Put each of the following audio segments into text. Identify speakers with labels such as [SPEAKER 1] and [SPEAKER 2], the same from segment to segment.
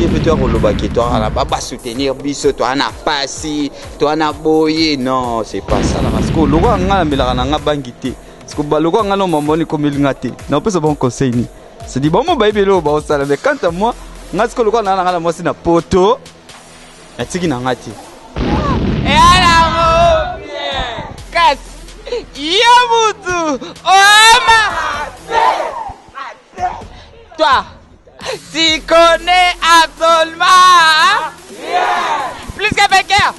[SPEAKER 1] te mpe toya koloba ke toa basoutenir biso, toa na pasi, toa na boye. Non, c'est pas ça. Parce que lokola nga namelaka na nga bangi te, parce que lokola nga na mambo wana ekomeli nga te, naopesa bango conseil nini? C'est-à-dire bango bayebi eloko baosala, mais quant à moi, nga sikoyo lokola naa na nga na mwasi na poto, natiki na nga te. Eyalango bien, kasi yo mutu oma toi, tu connais absolument rien plus que vainqueur.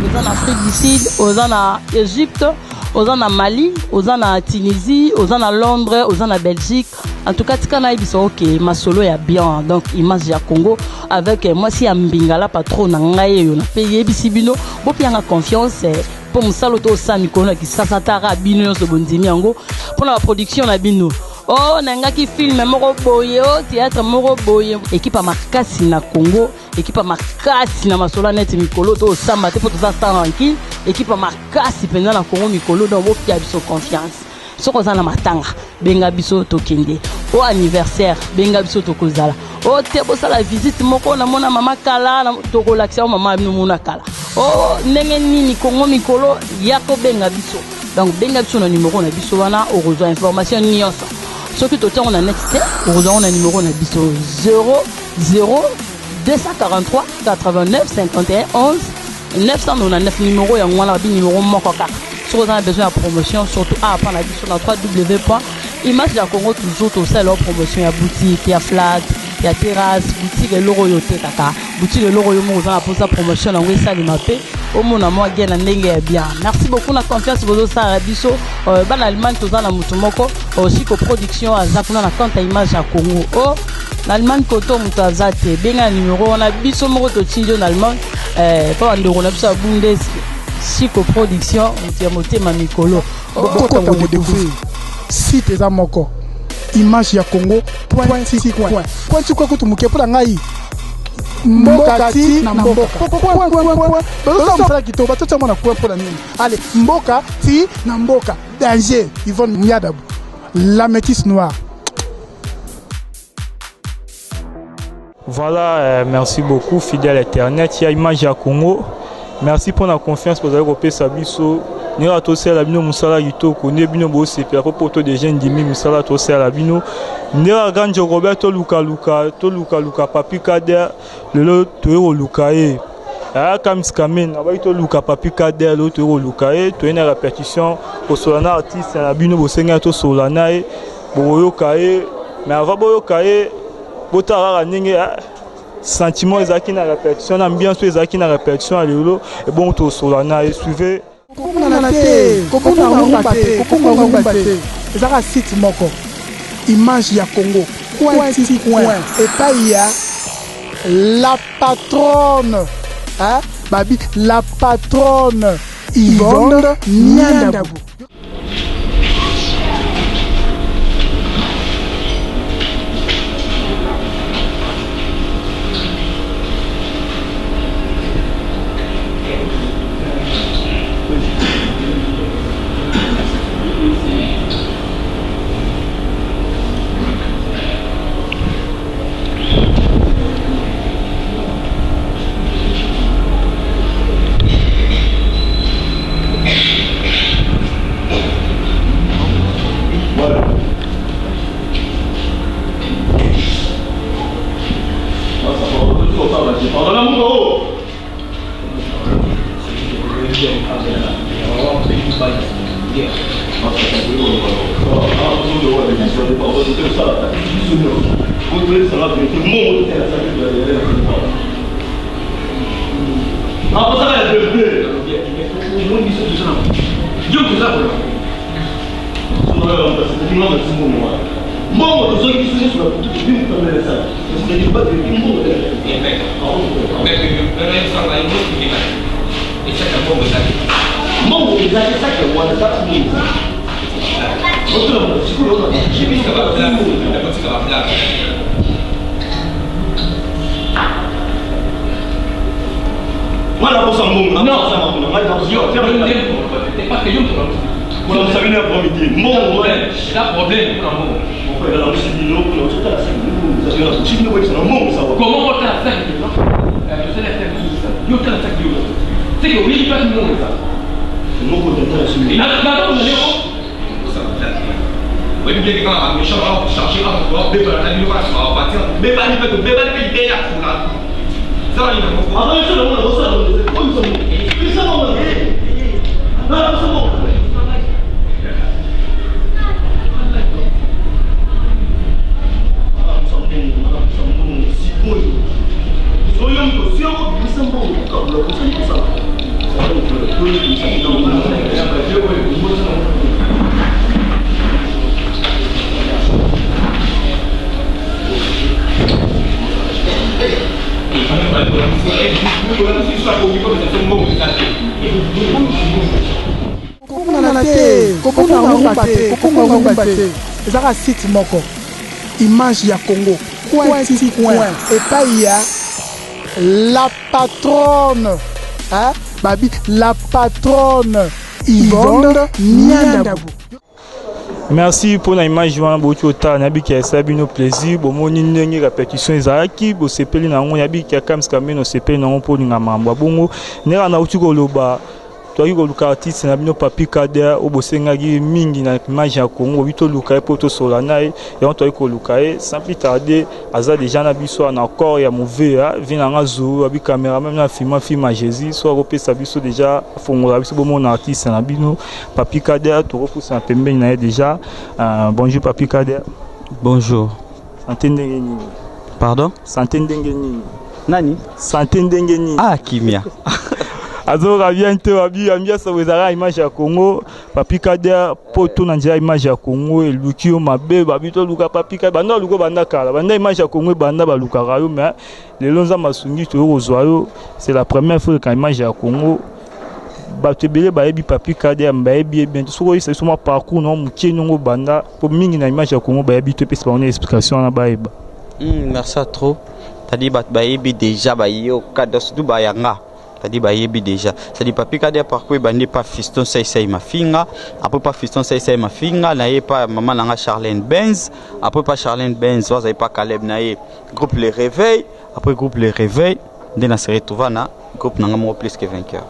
[SPEAKER 2] Oza na Afrique du Sud, oza na Égypte, oza na Mali, oza na Tunisie, oza na Londres, oza na Belgique. En tout cas, tika nayebisa, oke masolo ya bien. Donc Image ya Congo avec mwasi ya Mbingala, patron na ngai oyo nape yebisi bino, bopianga confiance mpo mosala to osala mikolo na Kisasa taka bino nyonso bondimi yango mpona baproduction na bino. O nangaki film moko boye, o théâtre moko boye, équipe ya makasi na Congo, équipe ya makasi na masolo neti mikolo to osamba te mpo toza tranquille. Équipe ya makasi mpenza na Congo mikolo. Donc bopia biso confiance. Soki oza na matanga, benga biso, tokende. O anniversaire, benga biso, tokozala. O te bosala visite moko, namona mama kala, tokolakisa o mama bino mona kala. O ndenge nini Kongo mikolo ya kobenga biso. Donc benga biso na numero na biso wana, okozwa information nyonso. Soki totiango na net te, okozwa ngo na numero na biso 00 243 89 51 11 999. Numéro yango wana, babi numéro moko kaka. Soki oza na besoin ya promotion, surtout awa mpa na biso na 3W point Image ya Congo, toujours tosala promotion ya boutique, ya flat, ya terrasse, boutique, eloko oyo otekaka, boutique, eloko oyo moko oza na mposa promotion yango esalema mpe omona mwa ge na ndenge ya bien. Merci beaucoup na confiance bozosala biso. Bana Allemagne, toza na motu moko, Siko Production, aza kuna na compte ya Image ya Congo. O na Allemagne koto moto aza te, benga na numero wana, biso moko totindi yo na Allemagne mpo bandeko na biso ya Bundes. Siko Production, moto ya motema mikolo.
[SPEAKER 3] Bokota kodécouvrir site eza moko, Image ya Congo point ti point point ti point. Kutu moke mpo na ngai, mboka ti na mboka point point point. Bazosala mosala kitoko, batotia mona point mpo na nini? Ale mboka ti na mboka, danger. Yvonne Miadabu, la métisse noire.
[SPEAKER 4] Voilà, merci beaucoup, fidèle internet. Il y a Image à Congo. Merci pour la confiance que vous avez kopesa biso. Ndenge tosala bino mosala kitoko, nde bino bosepela po poto déjà ndimi mosala tosala bino. Ndenge Ganje Robert, tolukaluka, tolukaluka Papi Kader, lelo toye koluka ye. Kams Kamen abaki toluka Papi Kader, lelo toye koluka ye. Toye na répétition kosola na artiste na bino, bosengaki tosola na ye, bokoyoka ye. Mais avant boyoka ye, botala kaka ndenge sentiment ezalaki na répétition, na ambiance oyo ezalaki na répétition ya lelo. Ebongo tosola na ye, suivez.
[SPEAKER 3] Kobungana te, kobunga ngumba te, kobunga ngumba te. Ezaka site moko, Image ya Congo coin ti coin, epai ya la patronne, hein? Babi la patronne Yvonne Nyandabu.
[SPEAKER 5] Mbongo tozoki biso nyonso na kutu tobimbukamelesa. Mbongo ezali saki yango wana, saki mbongo. Mwana kosa mbongo mbongo. Comment otala saki tosali affaire mosusu yo otala saki yo moko c'est que oyebi mpasi mbongo eza
[SPEAKER 6] oyebi bien kaka ba méchant ba charger ba bebana na bino kaka sima ba voiture bebani mpe tobebani mpe libela ya fula zala nini moko
[SPEAKER 3] Kobungana te, kobunga rumba te, kobunga rumba te. Ezaka site moko. Image ya Congo. Coin ti coin. Epai ya la patronne. Hein? Babi, la patronne Yvonne Niandabu.
[SPEAKER 4] Merci pour la image wana bouti otala nayebi ke esala bino plaisir bomoni ndenge répétition ezalaki bosepeli na yango nayebi ke Kams Kameno osepeli na yango mpo olinga makambo ya bongo ndenge nauti koloba Toyaki koluka artiste na bino Papy Kader oyo bosengaki mingi na image ya Congo, bobi toluka ye mpo tosolola na ye. Yango toyaki koluka ye sans plus tarder, aza dejà na biso awa na corps ya Muvea, vie na nga Zulu abi cameraman na filma film ya Jesus, so akopesa biso dejà afongola biso bomona artiste na bino Papy Kader, tokopusana pembeni na ye dejà. Bonjour Papy Kader.
[SPEAKER 1] Bonjour.
[SPEAKER 4] Santé ndenge nini?
[SPEAKER 1] Pardon?
[SPEAKER 4] Santé ndenge nini?
[SPEAKER 1] Nani?
[SPEAKER 4] Santé ndenge nini?
[SPEAKER 1] Ah, kimia.
[SPEAKER 4] Azoka bien te babi ambiance oyo ezalaka image ya Congo Papy Kader poto na nzela image ya Congo eluki yo mabe babi toluka Papy Kader banda baluka banda kala banda image ya Congo ebanda balukaka yo mais lelo Nzambe asungi toyo kozwa yo c'est la première fois ka image ya Congo bato ebele bayebi Papy Kader bayebi ye bien soki oyebisa biso mwa parcours na moke ndenge obanda mpo mingi na image ya Congo bayebi to epesa bango na explication wana bayeba.
[SPEAKER 1] Merci à trop. C'est-à-dire bato bayebi déjà bayoka surtout bayanga. C'est-à-dire bayebi déjà. C'est-à-dire Papy Kader parcours ebandi pa Fiston Sai Sai Mafinga, après pa Fiston Sai Sai Mafinga, na ye pa maman nanga Charlène Benz, après pa Charlène Benz, waza pa Caleb na ye groupe Les Réveils, après groupe Les Réveils, nde na se retrouva na groupe nanga moko plus que vainqueur.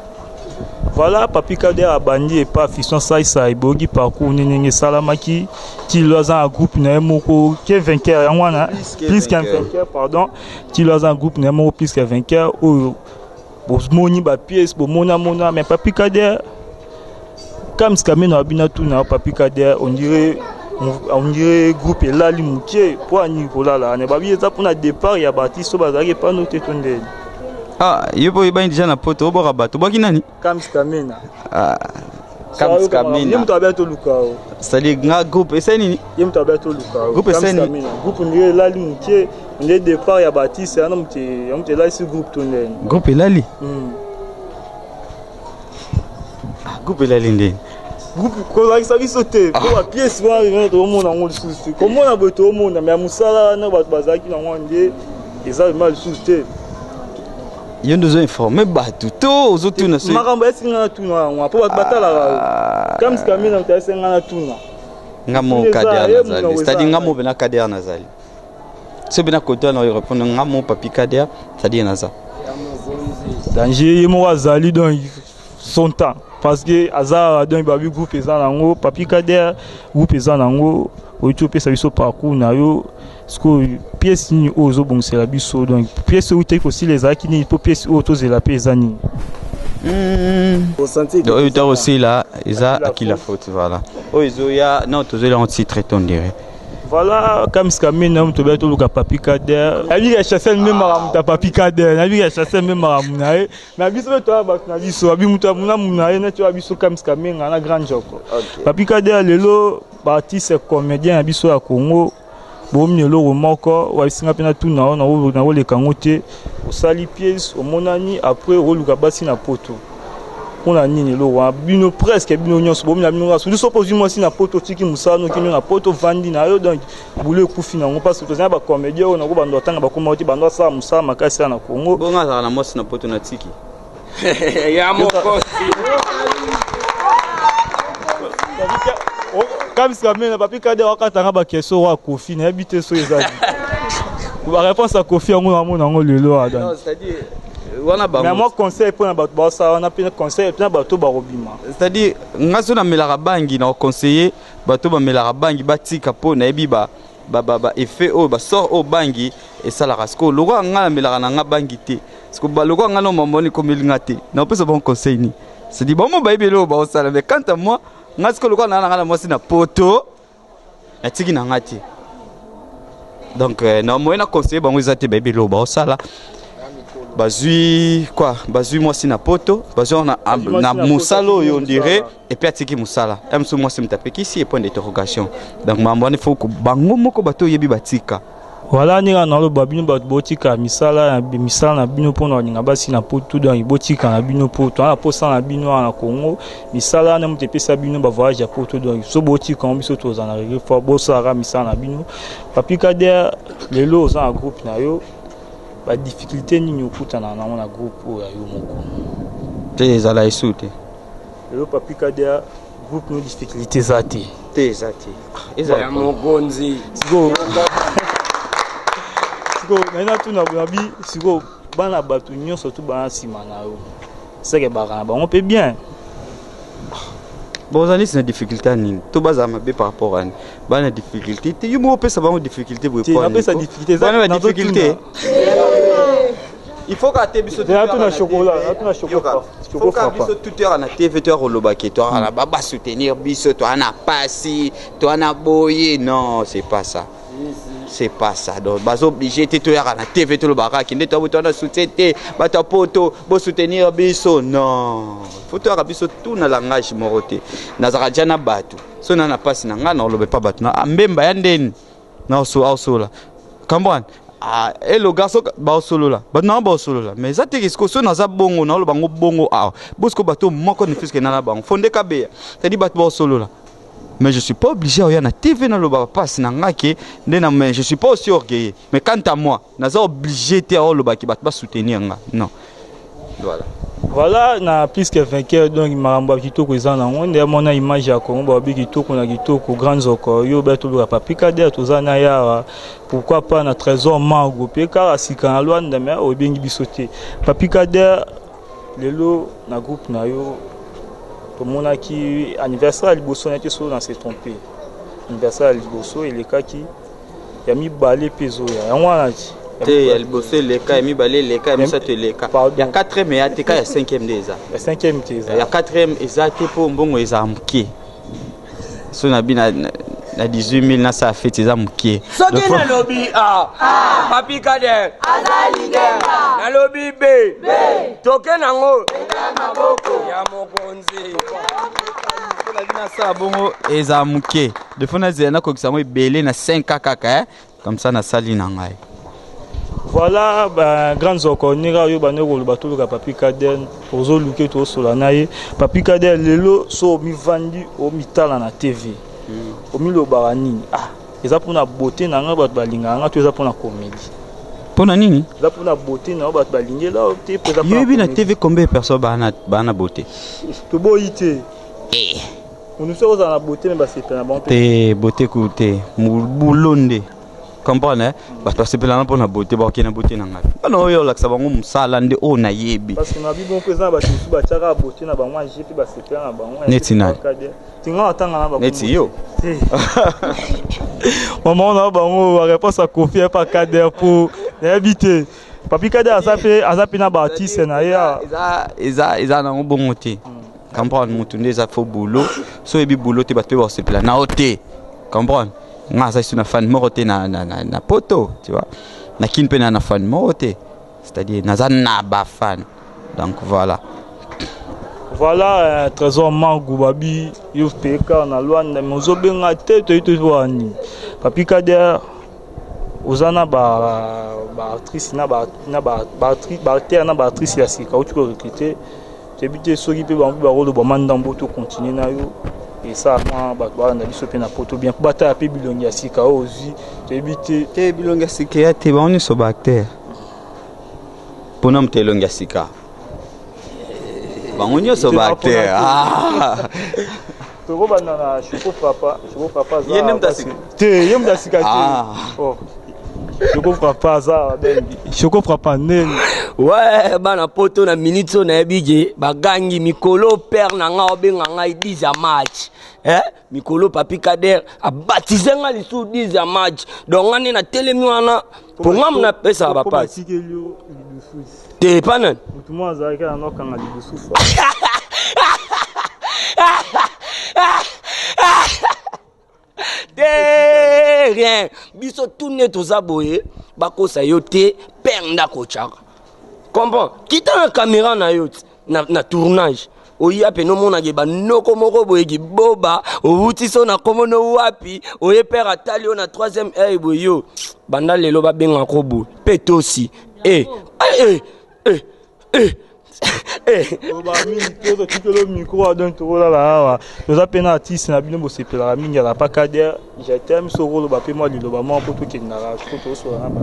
[SPEAKER 4] Voilà Papy Kader abandi epa Fiston Sai Sai boyoki parcours nini ndenge esalamaki ti lelo aza na groupe na ye moko ke vainqueur yango wana plus qu'un vainqueur pardon ti lelo aza na groupe na ye moko plus que vainqueur oyo bomoni ba pièces bomona mona mais Papy Kader Kams Kameno abina tuna Papy Kader on dirait on dirait groupe elali moke mpo ani kolala wana babi eza mpona départ ya baartiste oyo bazalaki epano te to ndeni.
[SPEAKER 1] Ah, yo mpo oyebani deja na poto obwaka bato obwaki nani?
[SPEAKER 4] Kams Kamena.
[SPEAKER 1] Ah, Kams Kamena.
[SPEAKER 4] Ye moto abia toluka o.
[SPEAKER 1] C'est-à-dire nga groupe esali nini?
[SPEAKER 4] Ye moto abia toluka o.
[SPEAKER 1] Groupe esali nini?
[SPEAKER 4] Groupe ndire elali moke nde départ ya baartiste wana moto ya moto elalisi groupe to ndeni.
[SPEAKER 1] Groupe elali? Ah, groupe elali ndeni?
[SPEAKER 4] Groupe kozalakisa biso te mpo ba pièce wana tokomona yango lisusu te komona boye tokomona mais ya mosala wana bato bazalaki nango nde eza vraiment lisusu te.
[SPEAKER 1] Yo nde ozo informe bato to ozotuna
[SPEAKER 4] soki makambo esi nga natuna yango mpo bato batalaka yo Kams Kamena moto ayesi nga natuna
[SPEAKER 1] nga mo Kader nazali c'est-à-dire nga mo pena Kader nazali soki pena kote wana répondre nga mo Papy Kader c'est-à-dire naza
[SPEAKER 4] danger ye moko azali donc son temps parce que aza donc babi groupe eza nango Papy Kader groupe eza nango oyi opesa biso parcours na yo sikoyo pièce nini oyo ozobongisela biso donc pièce oyo utaki kosila ezalaki nini mpo pièce oyo tozela mpe eza nini?
[SPEAKER 1] Oyo utaki kosila eza akila faute voilà oyo ezoya non tozoyela yango titre to ndire.
[SPEAKER 4] Voilà Kams Kamena moto obeya toluka Papy Kader nayebi ka chassel mpe makambo ta Papy Kader nayebi ka chassel mpe makambo na ye mais biso mpe toya bato na biso abi moto amuna muna ye neti oya biso Kams Kamenga na Grand Joko. Papy Kader lelo ba artiste comédien ya biso ya Congo bomi eloko moko wabisinga mpe natuna yo nakoleka yango te osali pièce omonani après okoluka basi na poto mpona nini eloko wana bino presque bino nyonso bomi na bino kaka surtout soki ozwi mwasi na poto otiki mosala noki na poto ovandi na yo donc boulot ekufi nango parce que tozali na bacomédien oyo nako bando atanga bakoma te bando asala mosala makasi ya na Congo.
[SPEAKER 1] Bongo azalaka na mwasi na poto na tiki
[SPEAKER 6] ya mokosi
[SPEAKER 4] Kams Kamena Papy Kader akatanga ba question oyo akofi nayebi te so eza. Baréponse ya Kofi yango namona yango lelo
[SPEAKER 1] awa. C'est-à-dire wana
[SPEAKER 4] bango. Mais moi, conseil mpona bato basala wana, mpe conseil mpona bato bakobima.
[SPEAKER 1] C'est-à-dire nga so namelaka bangi, na conseiller bato bamelaka bangi batika, mpo nayebi ba ba effet oyo, basort oyo bangi esalaka. Sikoyo lokola nga namelaka na nga bangi te, siko lokola nga na mambo wana ekomeli nga te, naopesa bango conseil nini? C'est-à-dire bango bayebi eloko baosala. Mais quant à moi, nga sikoyo lokola naa na nga na mwasi na poto, natiki na nga te. Donc na moyen na conseiller bango eza te. Bayebi eloko baosala. Bazwi quoi? Bazwi mwasi na poto, bazwi na mosala oyo, on dirait, et puis atiki mosala ya mosusu, mwasi moto apekisi, et point d'interrogation. Donc mambo wana, ifo bango moko bato oyebi batika.
[SPEAKER 4] Voilà, ndenge naloba bino, bato botika misala, misala na bino mpona kolinga basi na poto. Donc botika na bino mpo toza na posa na bino awa na Congo. Misala wana moto epesa bino bavoyage ya poto. Donc so botika yango, biso toza na regret fo bosalaka misala na bino. Papi Kader, lelo oza na groupe na yo, badifficulté nini okutana nango na groupe oyo ya yo moko?
[SPEAKER 1] Te, ezala esu te.
[SPEAKER 4] Lelo Papi Kader, groupe no, difficulté eza te?
[SPEAKER 1] Te, eza te.
[SPEAKER 7] Eza mokonzi.
[SPEAKER 4] Sikoyo naye natuna nabi, sikoyo bana, bato nyonso tu bana nsima na yo, seke baka na bango mpe bien?
[SPEAKER 1] Bozali na difficulté ya nini? To bazala mabe par rapport ani? Bana difficulté te, yo moko opesa bango difficulté boye.
[SPEAKER 4] Napesa difficulté?
[SPEAKER 1] Bana ba difficulté, il faut kaka te biso
[SPEAKER 4] Natuna chocolat, natuna chocolat.
[SPEAKER 1] Biso tout toyaka na TV, toyaka kolobaki, toyaka na basoutenir biso, toya na pasi, toya na boye. Non, c'est pas ça, c'est pas ça. Donc baza obligé te toyaka na TV tolobaka kende toya toya na soutien te, bato ya poto bosoutenir biso. Non, faut toyaka biso tout na langage moko te. Nazalaka dia na bato so na pasi na ngai, naoloba epa bato na mbemba ya ndeni aosola, comprendre? Ah, elo garçon, baosolola bato nanga, baosolola. Mais eza teke sikoyo so naza bongo, naoloba bango bongo awa bo sikoyo bato moko ne fiske nana bango fonde kabeya. C'est-à-dire bato baosolola, mais je suis pas obligé oya na TV naloba bapasi na nga ke nde na. Mais je suis pas aussi orgueilleux. Mais quant à moi, naza obligé te aolobaki bato basoutenir nga, non. Voilà.
[SPEAKER 4] Voilà, na plus que vainqueur. Donc makambo ya kitoko eza nango nde amona image ya Congo, babi kitoko na kitoko. Grand nzoko yo be toluka Papi Kader, toza na yawa, pourquoi pas na Trésor Mango mpe kaka sika na Lwanda, mais obengi biso te. Papi Kader, lelo na groupe na yo tomonaki anniversaire ya liboso na te, so na se trompe, anniversaire ya liboso elekaki, ya mibale mpe ezoya, yango wana ti?
[SPEAKER 1] Te, ya liboso eleka, ya mibale eleka, ya misato eleka, ya 4e eya te, ka ya 5e nde eza.
[SPEAKER 4] Ya 5e te eza?
[SPEAKER 1] Ya 4e eza te, mpo mbongo eza moke. So na bi na 18 000 nasala feti, eza moke.
[SPEAKER 7] Soki nalobi A, Papi Kader nalobi B, toke nango ya mokonzi.
[SPEAKER 1] Nasala bongo eza moke, defo nazela nakokisa yango ebele na 5 kaka, comme ça nasali na ngai.
[SPEAKER 4] Voilà, ba grand nzoko ndenge oyo bandi koloba, toluka Papi Kader, tozoluke, tozosola na ye. Papi Kader, lelo so omivandi, omitala na TV, omilobaka nini? Ah, eza mpona beauté na ngai bato balingaka nga, to eza mpona comédie?
[SPEAKER 1] Mpona nini?
[SPEAKER 4] Eza mpona beauté na yo bato balingela yo te, mpo eza
[SPEAKER 1] yoyebi na TV combien de personnes baa na beauté?
[SPEAKER 4] Toboyi te, moto soki ozala na beauté, mais basepela na bango.
[SPEAKER 1] Te, beauté ku te, bulo nde comprendre. Bato basepelana mpona beauté, bakokende na beauté na ngai mpona oyo olakisa bango mosala nde oyo nayebi.
[SPEAKER 4] Parce que na bibo mpo eza na bato mosusu batiaka beauté na bango age mpe basepela na bango.
[SPEAKER 1] Neti nani?
[SPEAKER 4] Tinga atanga na bango.
[SPEAKER 1] Neti yo.
[SPEAKER 4] Mama na bango, baréponse ya Kofi epa Kader, mpo nayebi te Papi Kader aza mpe na baartiste na ye.
[SPEAKER 1] Eza nango bongo te. Comprendre, motu nde eza faux boulot. So oyebi boulot te, bato mpe basepela na yo te. Comprendre, nga aza lisu na fan moko te na poto, tu vois, na Kini mpe na fan moko te. C'est-à-dire naza na bafan, donc voilà.
[SPEAKER 4] Voilà, Trésor Mangu, babi yo mpe kaka na Lwanda, mais ozobenga te, toyi tozoa nini? Papi Kader, oza na baactrice na baacteur na baactrice ya sika outi korecrute, toyebi te soki mpe bango mpe bakoloba ma ndambo. Tocontinue na yo, esala mwa bato balanda biso mpe na poto bien, mpo batala mpe bilongi ya sika oyo ozwi, toyebi te.
[SPEAKER 1] Te, bilongi ya sika ya te, bango nyonso baacteur. Mpona moto elongi ya sika, bango nyonso baacteur.
[SPEAKER 4] Tokobanda na Choco Papa. Choco Papa
[SPEAKER 1] Ye nde moto ya sika?
[SPEAKER 4] Te, ye moto ya sika te. Oh. Choco Frappa aza Choco Frappa neni.
[SPEAKER 7] Ouais, bana poto na minute oyo nayebi ke bagangi mikolo père na nga obenga ngai 10 ya match. Eh, mikolo Papi Kader abatize nga lisusu 10 ya match. Donc nga nde natelemi wana po nga napesaka bapasi. Te pa nani?
[SPEAKER 4] Mutu moko azalaki na nokanga lidusu.
[SPEAKER 7] Te rien. Biso tout nde toza boye bakosa yo te père ndako tshaka. Comprends? Kita na caméra na yo na, na tournage. Oya pe no mona ke banoko moko boye kiboba owuti so na komo no wapi oye père atali yo na troisième œil boye yo banda lelo babenga ko boye pe tosi eh eh eh eh eh
[SPEAKER 4] Oloba mingi te totikeli yo micro donc tokolala awa toza mpe na artiste na bino bosepelaka mingi ala pa kader je t'aime soki okoloba mpe mwa liloba moko mpo tokendaka siko tosola na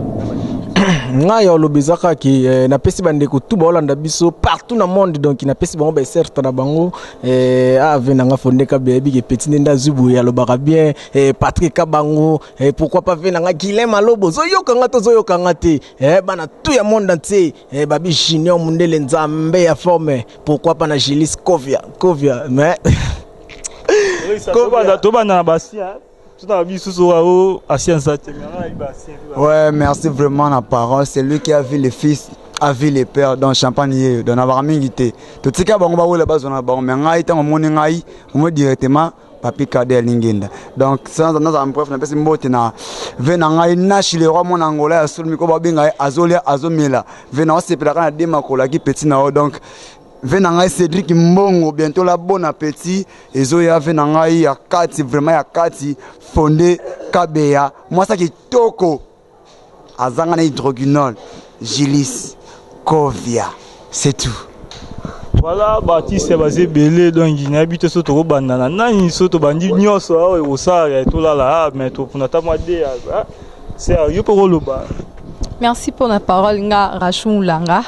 [SPEAKER 8] ngai ya oloba eza kaka ke eh, napesi bandeko tu baolanda biso partout na monde donc napesi bango baeserte na bango eh, ave na nga fonde kabe ayebi ke petit nde nde azwi boye alobaka bien eh, patrick kabango eh, pourquoi pas ve na nga guilain malobo ozoyoka nga to ozoyoka nga te eh, bana tout ya monde entier eh, babi junior mundele nzambe ya forme pourquoi pas na julis kovia kovia mais
[SPEAKER 4] tobanda na basien totala biso oyo asien aza te
[SPEAKER 1] Ouais, merci vraiment la parole. C'est lui qui a vu le fils, a vu le père dans champagne ye. Donc na mingi te. Totika bango ba wela bazona bango mais ngai tango moni ngai, moi directement Papi Kader Lingenda. Donc sans naza bref na pesi mbote na ve na ngai Nash le roi mon Angola ya solo miko ba benga azolia azomela. Ve na osepela kana de makola ki petit na donc ve na ngai Cédric Mbongo bientôt la bon appétit ezoya ve na ngai ya kati vraiment ya kati fondé Kabeya mwasa kitoko azanga na hydroquinol Gilis Kovia c'est tout.
[SPEAKER 4] Voilà baartiste baza ebele donc nayebi te so tokobanda na nani so tobandi nyonso awa ekosala tolala mais topona ata mwa de ser yo mpe okoloba.
[SPEAKER 9] Merci pour la parole nga Rachou Mulanga.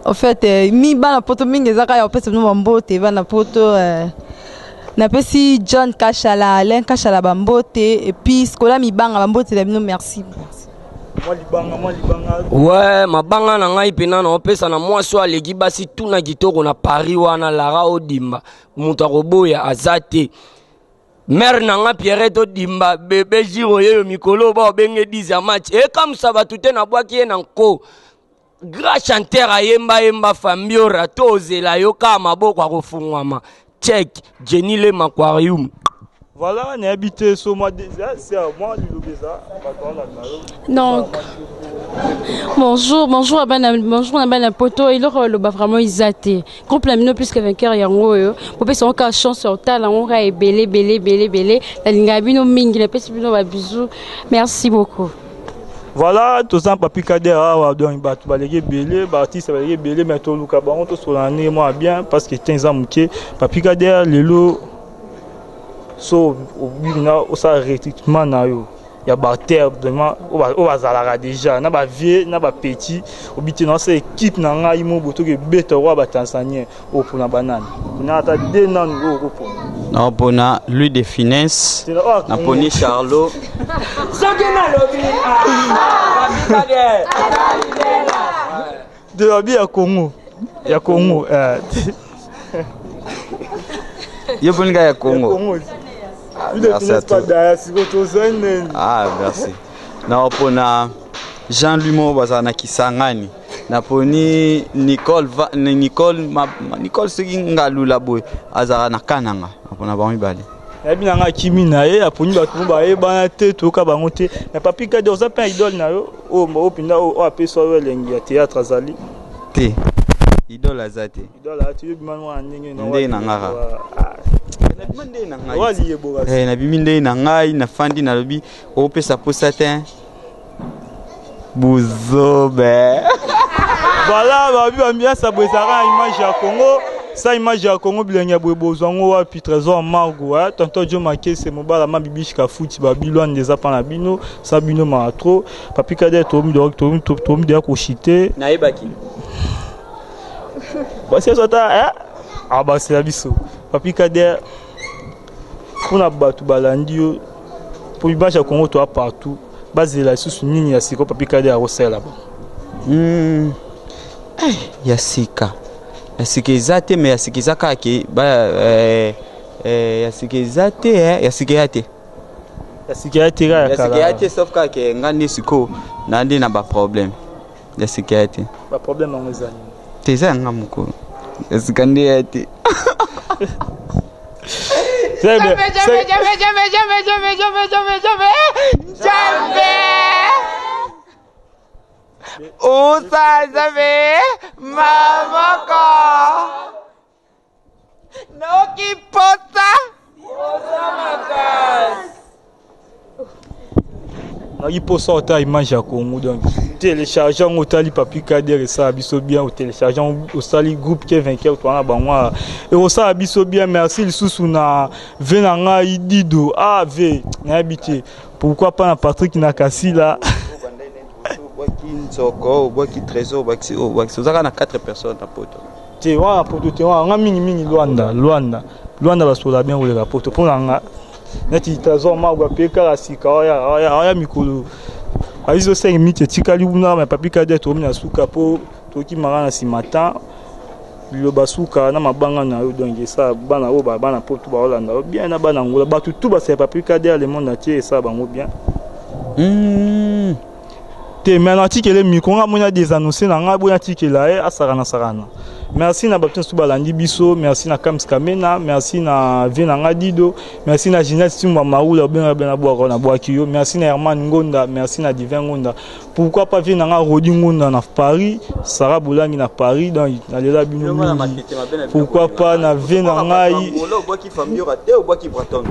[SPEAKER 9] En fait mi bana poto mingi ezaka ya opesa bino bambote bana poto napesi John Kashala, Alain Kashala bambote et puis Scola Mibanga bambote na bino merci.
[SPEAKER 7] Ouais, mabanga na ngai pena na opesa na mwasi oyo aleki basi tuna kitoko na Paris wana Lara Odimba moto akoboya aza te. Mère na nga Pierrette Odimba bebe Giro yeyo mikolo ba obenge 10 ya match ekamwisa bato te nabwaki ye na nko. Grand chanteur ayemba yemba Fambiora to ozela yo kaka maboko akofungwama. Check Jenny Lema Aquarium.
[SPEAKER 4] Voilà, nayebi te so mwa mwa liloba eza bato balanda yo.
[SPEAKER 10] Donc bonjour, bonjour à bana, bonjour na bana poto eloko oloba vraiment eza te. Groupe na bino plus que vainqueur yango oyo. Bopesa yango kaka chance ya kotala yango kaka ebele ebele ebele ebele. Nalingaka bino mingi, napesi bino ba bisous. Merci beaucoup.
[SPEAKER 4] Voilà, toza Papi Kader awa donc bato baleki ebele, ba artiste baleki ebele mais toluka bango tosolola na ndenge mwa bien parce que temps eza moke. Papi Kader lelo so obimi na osala recrutement na yo ya baacteur vraiment oyo bazalaka déjà na ba vieux na ba petit obiti na osala équipe na ngai mo botoki ebeta oyo ba tanzanien oyo mpona banani mpona ata de nanu oyo okopona
[SPEAKER 1] na mpona Louis de Finesse naponi Charlot
[SPEAKER 7] soki nalobi Papi Kader
[SPEAKER 4] de babi ya Congo ya Congo
[SPEAKER 1] yo poni kaka ya Congo.
[SPEAKER 4] Merci à toi.
[SPEAKER 1] Ah, merci. Na pona Jean-Louis Mo bazala na Kisangani. Naponi Nicole va, Nicole ma, Nicole soki ngalula boye azala na Kananga. Napona bango mibale.
[SPEAKER 4] Nayebi na nga akimi na ye aponi bato mo bayebana te toyoka bango te mais Papi Kader oza mpe idole na yo oyo mpenza oyo apesa oyo elengi ya théâtre azali
[SPEAKER 1] te idole aza te
[SPEAKER 4] idole ati yo bima mwana ndenge
[SPEAKER 1] ndenge na nga kaka nabimi ndenge na ngai nafandi nalobi opesa posa te buzobe.
[SPEAKER 4] Voilà babi bambiasa boye ezalaka na image ya Congo sa image ya Congo bilenge ya boye bozwa yango wapi Trésor Margo eh? Tonton Joe Makese mobala ma bibiche kafuti babi Luanda eza pa na bino sa bino mara trop Papi Kader tomi deya koshite
[SPEAKER 1] nayebaki
[SPEAKER 4] basi azo ata eh? abasela biso Papi Kader mpona bato balandi yo. Mpo image ya Congo toa partout, bazela lisusu nini ya sika Papi Kader akosalela bango?
[SPEAKER 1] Eh, ya sika, ya sika eza te, mais ya sika eza kaka ke ba ya sika eza te, ya sika ya te.
[SPEAKER 4] Ya sika ya te kaka ya
[SPEAKER 1] Ya sika ya
[SPEAKER 4] kala.
[SPEAKER 1] te, sauf kaka ke nga nde sikoyo na nde na ba problème. Ya sika ya te.
[SPEAKER 4] Ba problème yango eza nini?
[SPEAKER 1] Te, eza ya nga moko. Ya sika nde ya te.
[SPEAKER 4] Jambe,
[SPEAKER 9] jambe, jambe, jambe, jambe, jambe, jambe, jambe, jambe, jambe.
[SPEAKER 1] Usa nzambe maboko noki posa.
[SPEAKER 4] Naki posa ota image ya Congo, donc télécharge yango, otali Papi Kader, esala biso bien. Otélécharge yango, osali groupe ke vainqueur, towana bango awa, ekosala biso bien. Merci lisusu na ve na ngai Dido av, nayebi te pourquoi pas na Patrick na Kasila.
[SPEAKER 1] Obwaki nzoko, obwaki trésor, obwaki, obwaki, ozaka na 4 personnes na poto.
[SPEAKER 4] Te, wana poto te, wana nga mingimingi Lwanda, Lwanda, Lwanda basola bien koleka poto. Mpo na nga neti Trésor Magwa mpe kaka sika oya oya oya mikolo ayizo 5 minutes etikali kuna. Me Papi Kader, tokomi na suka mpo tokimaka na nsima temps. Liloba suka na mabanga na yo, donc esala bana oyo bana poto baolanda yo bien, na bana Angola, bato tu basala Papi Kader, le monde entier, esala bango bien. Te, me natikele micro nga moni adésannonce na ngai boye, natikela ye asakana sakana. Merci na bato nyonso balandi biso, merci na Kams Kamena, merci na vie na ngai Dido, merci na Ginette Timbwa Maula, obenga bena bwaka na bwaki yo, merci na Herman Ngonda, merci na Divin Ngonda, pourquoi pas vie na ngai Rodi Ngonda na Paris, Sarah Bolangi na Paris, donc nalela bino mingi. Pourquoi pas na vie na ngai
[SPEAKER 1] Obwaki Fambiora te, obwaki Braton.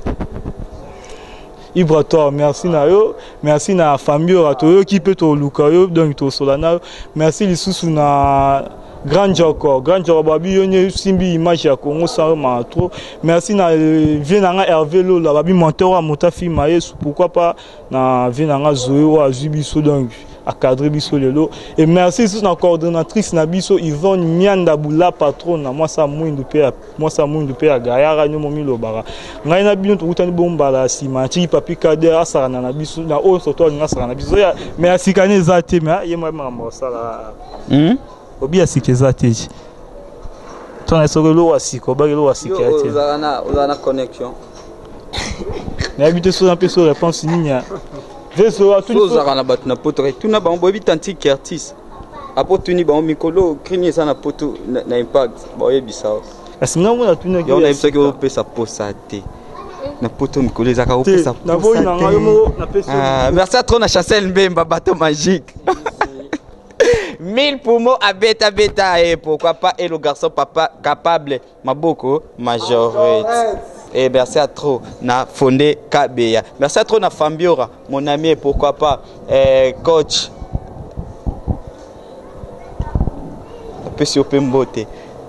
[SPEAKER 4] Ibrator, merci na yo, merci na Fambiora, toyoki mpe toluka yo, donc tosola na yo. Merci lisusu na Grand Joko, Grand Joko babi yo nde simbi image ya Congo sans yo maa trop. Merci na vie na nga Hervé Lola, babi monteur wa mota film Yesu, pourquoi pas na vie na nga Zoé oyo azwi biso, donc acadré biso lelo. Et merci lisusu na coordonnatrice na biso Yvonne Mianda Bula, patronne na mwasa mwindu mpe ya mwasa mwindu mpe ya gayara nyo momilobaka. Ngai na bino tokutani bombala ya nsima. Natiki Papi Kader asakana na biso na oyo surtout alingi asakana na biso, mais ya sika ne eza te, mais ye moyebi makambo asala. Obi ya sika eza te, tona soki eloko ya sika, obaki eloko ya sika ya te.
[SPEAKER 1] Ozala na connexion.
[SPEAKER 4] Nayebi te soki napesi yo réponse nini ya veso.
[SPEAKER 1] Ozalaka na bato na poto, tuna bango boyebi tanti Kertis apo, tuni bango mikolo krini eza na poto na impact, baoyebisa yo.
[SPEAKER 4] Kasi ngai mona tunaki.
[SPEAKER 1] Yo nayebisaki opesa posa te na poto mikolo ezalaka opesa.
[SPEAKER 4] Naboyi na ngai moko napesi.
[SPEAKER 1] Merci à trop na Chancel Mbemba, bateau magique, mille poumons à beta beta, et pourquoi pas et le garçon papa capable maboko majorette. Et merci à trop na Fondé Kabeya, merci à trop na Fambiora mon ami, et pourquoi pas coach apesi yo mpe mbote.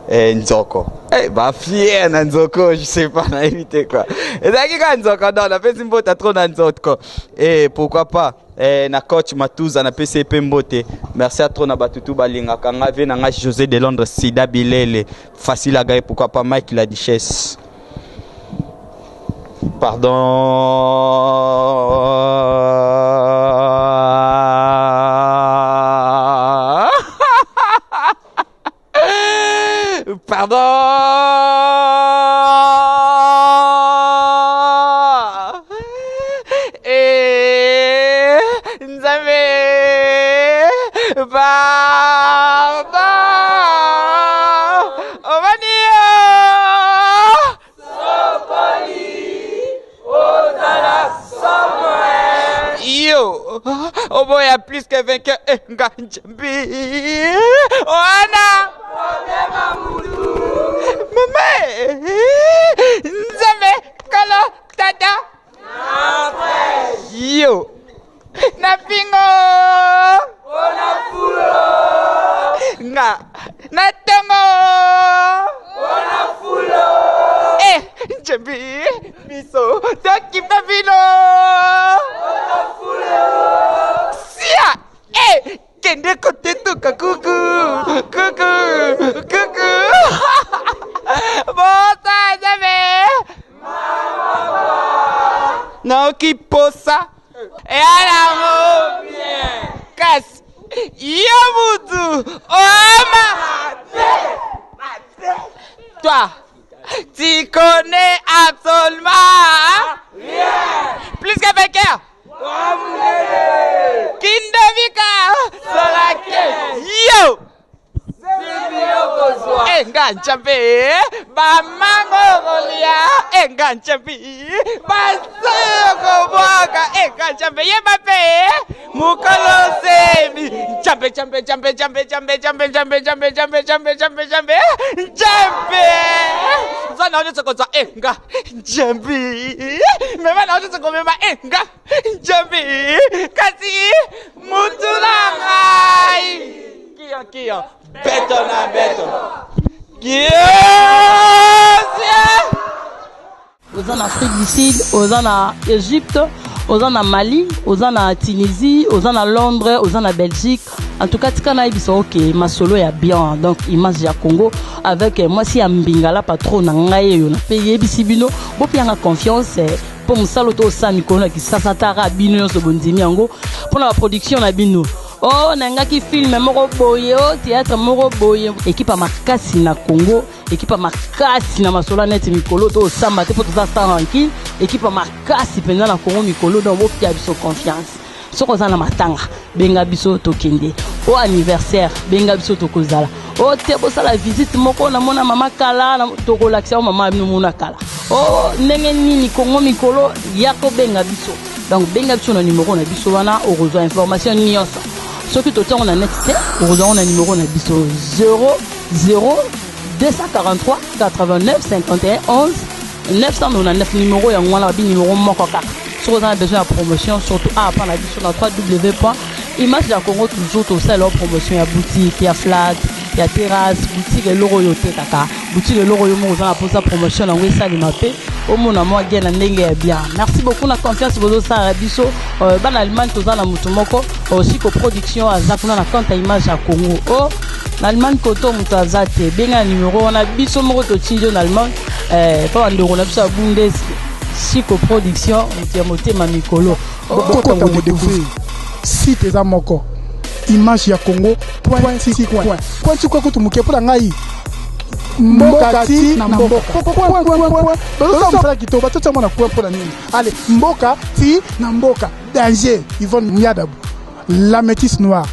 [SPEAKER 1] Nzoko, bafier na nzoko, je sais pas, nayebi te quoi, ezalaki kaka nzoko. Non, napesi mbote trop na nzoko, et pourquoi pas na coach Matuza, napesi ye mpe mbote. Merci à trop na bato tu balingaka nga, vie na nga José de Londres, Sida Bilele, facile à gagner, pourquoi pas Mike la Duchesse. Pardon, pardon. Eh, Nzambe, pardon. Omania. Yo, oboya plus que vainqueur. Eh, nga njambi. Oana. Mama. Nzambe, kala, tata. Yo. Na pingo. Nga. Na tongo. Eh, njambi. Biso. Tokipa bino. Sia. Eh, kende kotetuka kuku. Kuku. Kuku. Bosa, Nzambe. Naoki. Soki posa eyalango bien kasi yo mutu oma toi tu connais absolument rien plus que vainqueur Kindovika Solake yo enga ncambe bamango kolia enga ncambi basoyo kobwaka enga ncambe yeba mpe mokolo semi ncambe ncambe ncambe ncambe ncambe ncambe ncambe ncambe ncambe ncambe ncambe ncambe ncambe zwa na yo nyonso kozwa enga ncambi mema na yo nyonso komema enga Njambi, kasi mutu na ngai. Kiyo kiyo, beto na beto. Kiyo.
[SPEAKER 2] Oza na Afrique du Sud, oza na Egypte, oza na Mali, oza na Tunisie, oza na Londres, oza na Belgique. En tout cas, tika nayebisa oke masolo ya bien, donc image ya Congo avec mwasi ya mbingala patron na ngai oyo na pe yebisi bino bopianga confiance mpo mosala oyo tosala mikolo na kisasa tara bino nyonso bondimi yango mpo na baproduction na bino o oh, nangaki filme moko boye o oh, théâtre moko boye ekipe ya makasi na congo ekipe ya makasi na masolo ya neti mikolo tosamba te mpo toza sans rancune ekipe ya makasi mpenza na congo mikolo donc bopia biso confiance soki oza na matanga benga biso tokende o anniversaire benga biso tokozala o te bosala visite moko namona mama kala tokolakisa yo mama bino mona kala o ndenge nini kongo mikolo ya kobenga biso donc benga biso na numero na biso wana okozwa information nyonso soki totiango na net te okozwa yango na numero na biso 0 0 243 89 51 11 999 numero yango wana babi numero moko kaka soki oza na besoin ya promotion surtout awa mpa na biso na 3w point image ya congo toujours tosalela yo promotion ya boutique ya flat ya terrasse boutique eloko oyo otekaka boutique eloko oyo moko oza na mposa promotion yango esalema mpe omona mwa gen na ndenge ya bien merci beaucoup na confiance bozosala biso euh, bana allemagne toza na moto moko osiko euh, production aza kuna na compte ya image ya congo o oh, na allemagne koto moto aza te benga na numero wana biso moko totindi yo na allemagne eh, mpo bandeko na biso ya bundes siko production moto ya motema mikolo
[SPEAKER 3] bokota kodécouvrir site eza moko image ya congo point ti coin point ti coin kutu moke mpo na ngai mboka ti na mboka bazosala mosala kitoko batotia mwana coin mpo na nini ale mboka ti na mboka danger yvonne miadabu la métisse noire.